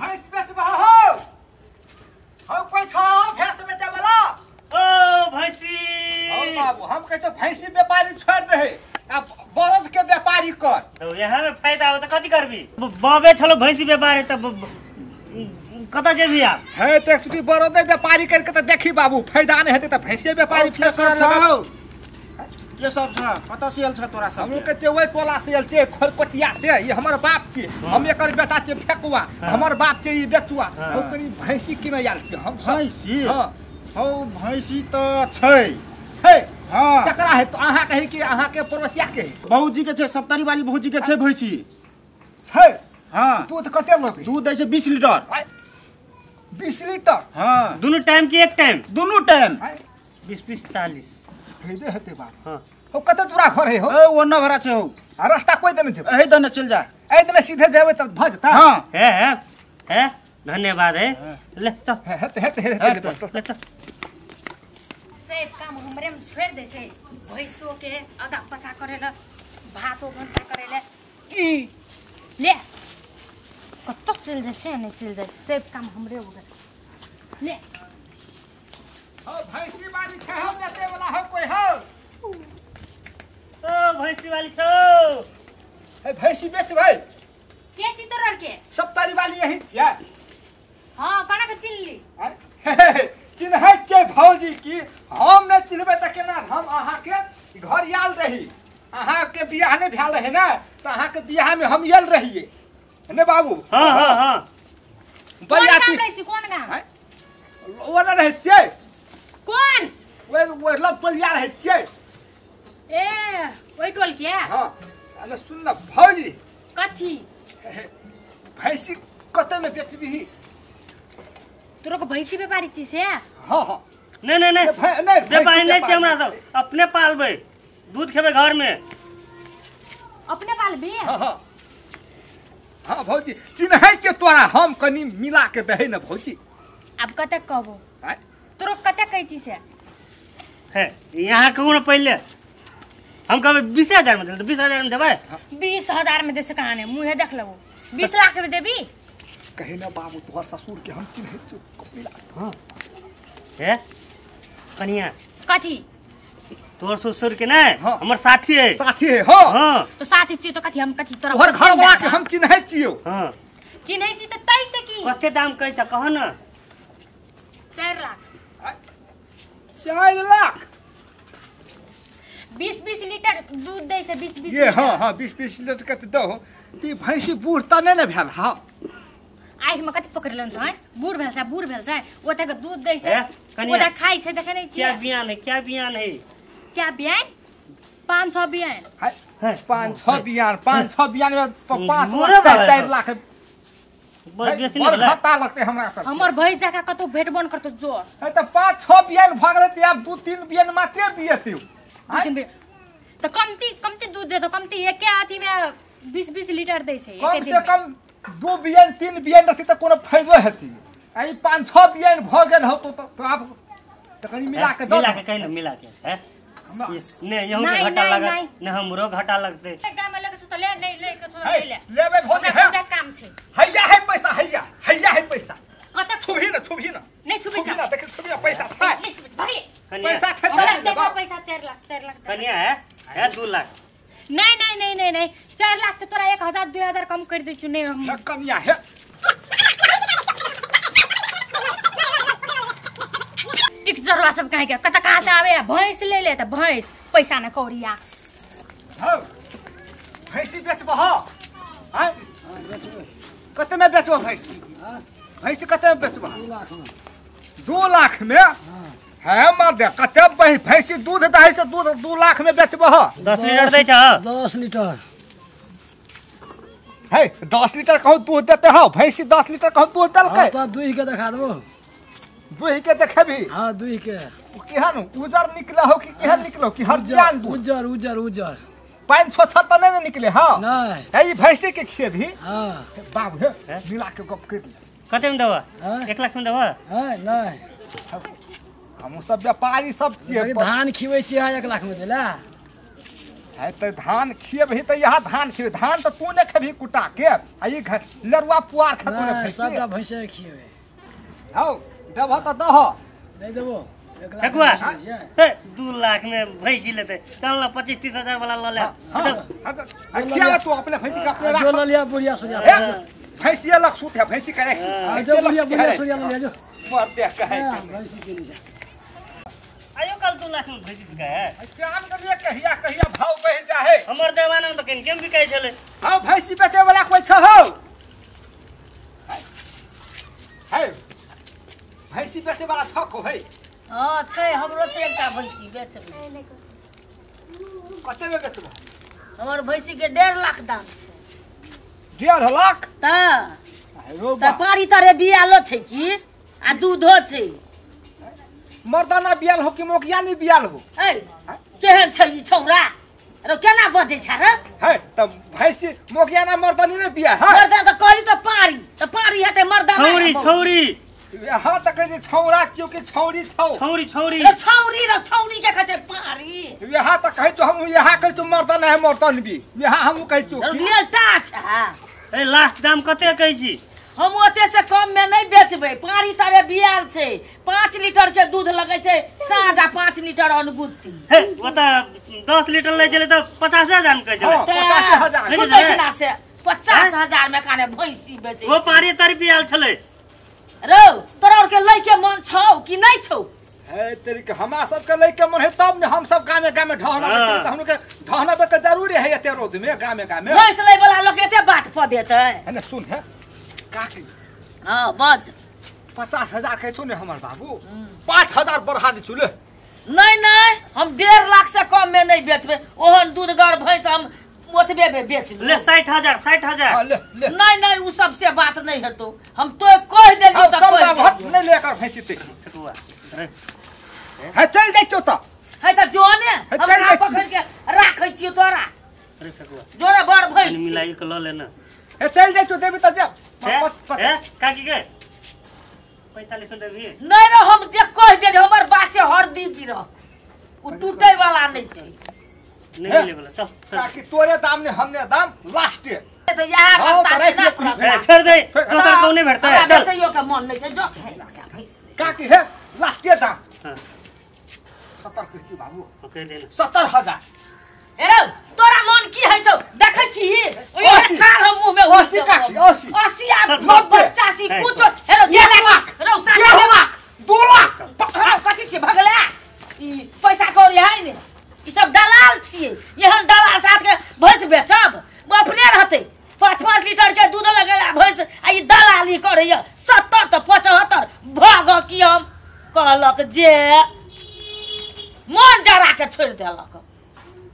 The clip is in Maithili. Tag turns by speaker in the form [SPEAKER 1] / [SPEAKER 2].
[SPEAKER 1] भैंस बेचबा हो हो कोई छ भैंस बेचे वाला
[SPEAKER 2] ओ भैंसी
[SPEAKER 1] ओ बाबू हम कहै छ भैंसी व्यापारी छोड़ दे आ बरद के व्यापारी कर
[SPEAKER 2] तो यहाँ में फायदा हो त कथि करबी बाबे छलो भैंसी व्यापारी त कता जेबी आप
[SPEAKER 1] है त एकचोटि बरदे व्यापारी करके त देखी बाबू फायदा नै हेतै त भैंसे व्यापारी फेर
[SPEAKER 3] सब हो के सब छ कत से आयल छ तोरा सब
[SPEAKER 1] हम के ओइ टोला से आयल छे खरकोटिया से ई हमर बाप छे हम एकर बेटा छे फेकुआ हमर बाप छे ई बेचुआ हम कनी भैंसी किनै आयल छे हम
[SPEAKER 3] भैंसी
[SPEAKER 1] हां
[SPEAKER 3] हौ भैंसी त छै
[SPEAKER 1] है
[SPEAKER 3] हां
[SPEAKER 1] केकरा है तो अहाँ कही कि अहाँ के पड़ोसिया के
[SPEAKER 3] भौजी के छै सप्तरी वाली भौजी के छै भैंसी
[SPEAKER 1] छै
[SPEAKER 3] हां
[SPEAKER 1] दूध कते लगे
[SPEAKER 3] दूध दै छै 20 लीटर
[SPEAKER 1] 20 लीटर
[SPEAKER 3] हां
[SPEAKER 2] दुनु टाइम की एक टाइम
[SPEAKER 3] दुनु टाइम
[SPEAKER 2] 20 20 40
[SPEAKER 1] फायदे हेतै बाप
[SPEAKER 2] हां
[SPEAKER 1] हो कते दूरा घर है हो
[SPEAKER 3] ए ओन्ना भरा छै हो
[SPEAKER 1] आ रास्ता कोइ देने छै
[SPEAKER 3] एही दने चल जा
[SPEAKER 1] एही दने सीधे जेबै त भ जेता
[SPEAKER 3] हां
[SPEAKER 2] हे हे हे धन्यवाद है ले चल
[SPEAKER 1] हेते हेते हेते
[SPEAKER 2] ले चल
[SPEAKER 4] सब काम हमरे में छोड़ दे छै भैंसो के आगा पछा करेला भातो भनसा करेला ई ले कत चल जाय छै नहीं चल जाय सब काम हमरे हो गेल ले
[SPEAKER 1] हो भैंसी वाली छै हो बेचे वाला हो कोई हो
[SPEAKER 2] ओ भैंसी वाली छौ
[SPEAKER 1] ए भैंसी बेच भाई
[SPEAKER 4] के छी तोर के
[SPEAKER 1] सप्तारी वाली यही छियै
[SPEAKER 4] हां कोना के चिल्ली
[SPEAKER 1] चिन्है छियै भौजी की हम नहि चिन्हबै त केना हम अहाँ के घर आयल रही अहाँ के बियाह नहि भेल रहे ने त अहाँ के बियाह में हम आयल रहियै ने बाबू
[SPEAKER 2] हां हां हां
[SPEAKER 1] बरियाती
[SPEAKER 4] कोन गाम कोन गाम
[SPEAKER 1] ओना रहै छियै
[SPEAKER 4] कोन
[SPEAKER 1] ओइ ओइ लग टोलिया रहै छियै
[SPEAKER 4] ए ओइ टोल के
[SPEAKER 1] हां अरे सुन न भौजी
[SPEAKER 4] कथी
[SPEAKER 1] भैंसी कते में बेचबीही
[SPEAKER 4] तोरो के भैंसी व्यापारी छी से
[SPEAKER 1] हां हां
[SPEAKER 2] नहीं नहीं नहीं
[SPEAKER 1] नहीं
[SPEAKER 2] व्यापारी नहीं छी हमरा सब अपने पालबै दूध खेबै घर में
[SPEAKER 4] अपने पालबी
[SPEAKER 1] हां हां हां भौजी चिन्है के तोरा हम कनी मिला के दहे न भौजी
[SPEAKER 4] अब कते कहबो तोरो कते कहै छी से
[SPEAKER 2] है यहाँ कहू न पहिले हम कहबै 20000 में देबै 20000 में देबै
[SPEAKER 4] 20000 में दे से कहाँ ने मुँहे देख लेबो 20 लाख में देबी
[SPEAKER 1] कहे ना बाबू तोहर ससुर के हम चिन्है छियौ मिला
[SPEAKER 2] हां हे कनिया
[SPEAKER 4] कथी
[SPEAKER 2] तोहर ससुर के नै हमर साथी है
[SPEAKER 1] साथी है हां
[SPEAKER 2] हां
[SPEAKER 4] तो साथी छी तो कथी हम कथी तोरा
[SPEAKER 1] तोहर घर वाला के हम चिन्है छियौ
[SPEAKER 2] हां
[SPEAKER 4] चिन्है छी त तै से की
[SPEAKER 2] कते दाम कहै छ कह न
[SPEAKER 4] 4 लाख
[SPEAKER 1] 4 लाख
[SPEAKER 4] 20 20 लीटर दूध दै से 20 20
[SPEAKER 1] ये हां हां 20 20 लीटर के दहो ती भैंसी बूढ़ त नै ने भेल हां
[SPEAKER 4] आँख में कति पकड़लन छै बूढ़ भेल छै बूढ़ भेल छै ओते के दूध दै छै ओता खाइ छै देखे नै छी
[SPEAKER 2] क्या बियान है क्या बियान है
[SPEAKER 4] क्या बियान 5 6 बियान
[SPEAKER 1] है 5 6 बियान 5 6 बियान में 5 लाख 4 लाख
[SPEAKER 2] बेसी
[SPEAKER 1] बड़ घाटा लगतै हमरा सब
[SPEAKER 4] हमर भैंस जका कतौ भेटबो न करतौ जो
[SPEAKER 1] है त 5 6 बियान भ गेलै त आब 2 3 बियान मात्रे बियतौ
[SPEAKER 4] 2 3 बियान त कमती कमती दूध देतौ कमती एके अथी में 20 20 लीटर दै छै
[SPEAKER 1] कम से कम 2 बियान 3 बियान रहती त कोनो फायदो हेती आ ई 5 6 बियान भ गेल हो तो आप त कनी मिला के दो
[SPEAKER 2] मिला के कहि न मिला के हैं ने यहू के घाटा लागत ने हमरो घाटा लगतै
[SPEAKER 4] गाम में लगे छ त ले नहीं ले के छोड़ ले
[SPEAKER 1] लेबै भौजी
[SPEAKER 4] है काम छै
[SPEAKER 1] हैया है पैसा हैया हैया है पैसा
[SPEAKER 4] कत
[SPEAKER 1] छुबही न छुबही न
[SPEAKER 4] नहीं छुबी
[SPEAKER 1] न देख छुबी न पैसा छै
[SPEAKER 4] नहीं छुबी भाई
[SPEAKER 1] पैसा छै
[SPEAKER 4] त पैसा 4 लाख 4 लाख
[SPEAKER 2] कनिया है है 2 लाख
[SPEAKER 4] नहीं नहीं नहीं नहीं नहीं 4 लाख से तोरा 1000 2000 कम कर दै छु नहीं हम
[SPEAKER 1] कनिया है
[SPEAKER 4] टिक जरवा सब काहे के कत कहां से आवे भैंस ले ले त भैंस पैसा न कौड़िया
[SPEAKER 1] हो भैंसी बेचबह हां बेचबै कते में बेचबह भैंसी भैंसी कते में बेचबह
[SPEAKER 5] 2 लाख में
[SPEAKER 1] 2 लाख में है मर दे कते भैंसी दूध दही से दूध 2 लाख में बेचबह
[SPEAKER 2] 10 लीटर दै छ
[SPEAKER 5] 10 लीटर
[SPEAKER 1] है 10 लीटर कहूं दूध देते हो भैंसी 10 लीटर कहूं दूध देलकै
[SPEAKER 5] हां त दूध के देखा देबो
[SPEAKER 1] दूध के देखेबी
[SPEAKER 5] हां दूध के
[SPEAKER 1] केहन उजर निकले हो कि केहन निकलो कि हर जान दूध
[SPEAKER 5] उजर उजर उजर
[SPEAKER 1] 5 6 त नहीं निकले हां
[SPEAKER 5] नहीं
[SPEAKER 1] है ई भैंसी के खेबी
[SPEAKER 5] हां
[SPEAKER 1] बाबू हे मिला के गप कर ले
[SPEAKER 2] कते में देबो 1 लाख में देबो
[SPEAKER 5] हां नहीं
[SPEAKER 1] हम सब व्यापारी सब छियै
[SPEAKER 5] धान खिबै छियै 1 लाख में देला
[SPEAKER 1] है त धान खिएबही त यहाँ धान खिएबही धान त तू ने खेबही कुटा के आ ई लरुआ पुआर खतो ने भैंसी
[SPEAKER 5] सबटा भैंसे खिएबे।
[SPEAKER 1] हौ देबह त दह
[SPEAKER 5] नहीं देबो
[SPEAKER 2] ठकुआ ए 2 लाख में भैंसी लेते चल ना 25-30 हजार वाला ल ले।
[SPEAKER 1] हां खिया तू अपने भैंसी के अपने राख
[SPEAKER 5] जो ल लिया बुढ़िया सोरिया
[SPEAKER 1] भैंसी अलग सूत है भैंसी करे
[SPEAKER 5] भैंसी बुढ़िया बुढ़िया सोरिया ल लिया जो
[SPEAKER 1] मर दे कहे
[SPEAKER 5] भैंसी के लिए
[SPEAKER 2] आयो कल 2 लाख में भैंसी बिका है
[SPEAKER 1] काम करिए कहिया कहिया भाव बढ़ जाए
[SPEAKER 2] हमर जमाना में त केन केम बिकाय छले।
[SPEAKER 1] हां भैंसी बेचे वाला कोई छ हो है भैंसी बेचे वाला छ को है।
[SPEAKER 6] हां छै हमरो से एकटा भैंसी बेचबै।
[SPEAKER 1] कते में बेचबो?
[SPEAKER 6] हमर भैंसी के 1.5 लाख दाम छै।
[SPEAKER 1] 1.5 लाख?
[SPEAKER 6] त त पारी तरे बियालो छै की आ दूधो छै।
[SPEAKER 1] मर्दाना बियाल हो कि मोकिया नहीं बियाल हो?
[SPEAKER 6] ए केहन छै ई छौरा रे केना बजै छ रे?
[SPEAKER 1] है त भैंसी मोकिया ना मर्दानी ने बिया है।
[SPEAKER 6] मर्दाना त कहली त पारी त पारी हेतै मर्दाना।
[SPEAKER 2] छौरी छौरी
[SPEAKER 1] हां त कहै छै छौरा छियौ कि छौरी छौ?
[SPEAKER 2] छौरी छौरी
[SPEAKER 6] रे छौरी रे छौरी के कहै छै पारी।
[SPEAKER 1] यहाँ त कहै छौ हम यहाँ कहै छौ मर्दाना है मर्दान भी यहाँ हम कहै छौ
[SPEAKER 6] बेटा छ।
[SPEAKER 2] ए लास्ट दाम कते कहै छी?
[SPEAKER 6] हम ओते से कम में नहीं बेचबै। पारी तारे बियाल छै 5 लीटर के दूध लगै छै साँझ आ 5 लीटर अनगुत्ती।
[SPEAKER 2] हे ओ त 10 लीटर लै छलै त 50,000 दाम कहै छलै।
[SPEAKER 1] 85,000
[SPEAKER 6] से 50,000 में काने भैंसी बेचै
[SPEAKER 2] ओ पारी तारी बियाल छलै।
[SPEAKER 6] रौ तोरा और के लै के मन छौ कि नहीं छौ?
[SPEAKER 1] है तेरी के हमरा सब के लै के मन है तब ने हम सब गामे गामे ढहना बेचबै त हमरो के ढहना बेच के जरूरी है एते रोज में गामे गामे।
[SPEAKER 6] भैंस लै वाला लोग एते बात प देतै
[SPEAKER 1] है ने। सुन है काकी
[SPEAKER 6] हां बज
[SPEAKER 1] 50,000 कहै छौ ने हमर बाबू 5,000 बढ़ा दे छौ ले।
[SPEAKER 6] नहीं नहीं हम 1.5 लाख से कम में नहीं बेचबै। ओहन दूधगर भैंस हम ओतबे में बेच
[SPEAKER 2] ले। 60,000 60,000
[SPEAKER 1] ले ले।
[SPEAKER 6] नहीं नहीं उ सब से बात नहीं हेतौ हम तो कह देलियौ त
[SPEAKER 1] चल बाबू नहीं लेकर भैंसी ते है चल जाइ छौ त
[SPEAKER 6] है त जो ने हम पकड़ के राखै छियौ तोरा।
[SPEAKER 2] अरे ठकुआ
[SPEAKER 6] जोरे बड़ भैंस
[SPEAKER 2] मिलाई के ल ले ना।
[SPEAKER 1] ए चल जाइ छौ देबी त जा
[SPEAKER 2] ए काकी के 45 देबी?
[SPEAKER 6] नहीं रे हम जे कह दे हमर बाचे हरदी गिर उ टूटे वाला नहीं छै।
[SPEAKER 2] नहीं ले वाला चल
[SPEAKER 1] काकी तोरे दाम ने हमने दाम लास्ट
[SPEAKER 6] त यार रास्ता ना
[SPEAKER 2] छोड़ दे दोसर कौन नहीं भेटता है। चल
[SPEAKER 6] बेचैयो के मन नहीं छै जो है भैंस
[SPEAKER 1] काकी है लास्ट दाम।
[SPEAKER 2] हां
[SPEAKER 1] 70 कहती बाबू
[SPEAKER 2] ओके दे
[SPEAKER 1] 70,000।
[SPEAKER 6] ए रौ तोरा मन की है छौ देखै छी ओइ ठाल हम मुंह में
[SPEAKER 1] 80 काकी 80
[SPEAKER 6] 80 आ 85 कुछ हे रौ
[SPEAKER 1] 1 लाख
[SPEAKER 6] रौ
[SPEAKER 1] 1.5 लाख 2 लाख
[SPEAKER 6] कथि छी भगला ई पैसा कौड़ी है ने ई सब दलाल छियै। एहन दलाल साथ के भैंस बेचब ओ अपने रहतै 5-5 लीटर के दूध लगेला भैंस आ ई दलाली करैया 70 त 75 भग की हम कहलक जे मन जरा के छोड़ि देलक।